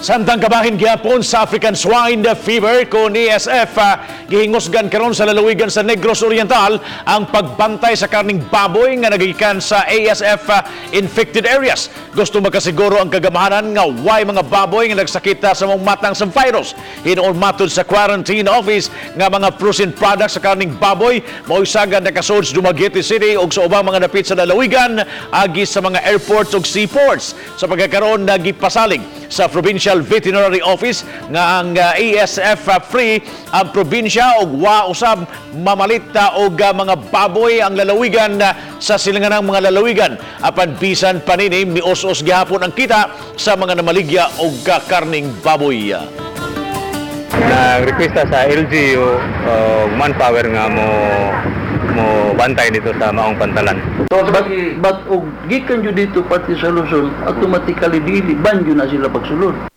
Samtang kabahin gihapon sa African Swine Fever kon ASF, gihingusgan karon sa lalawigan sa Negros Oriental ang pagbantay sa karning baboy nga nagikan sa ASF infected areas. Gusto makasiguro ang kagamahanan nga way mga baboy nga nagsakita sa maong matang sa virus. Hinuon matud sa quarantine office nga mga frozen products sa karning baboy mao'y sagad nakasud sa Dumaguete City ug sa ubang mga dapit sa lalawigan agi sa mga airports ug seaports. Sa pagkakaroon, nagipasalig sa Provincial Veterinary Office nga ang ASF free ang probinsya ug wa usab mamalita og mga baboy ang lalawigan sa silanganang mga lalawigan, apan bisan pa nini, mius-us gihapon ang kita sa mga namaligya og karning baboy. Nag-request sa LGU manpower nga mo mo bantay dito sa maong pantalan. But og gikan jud dito pati sa Luzon, automatically dili ban jud na sila pagsulod.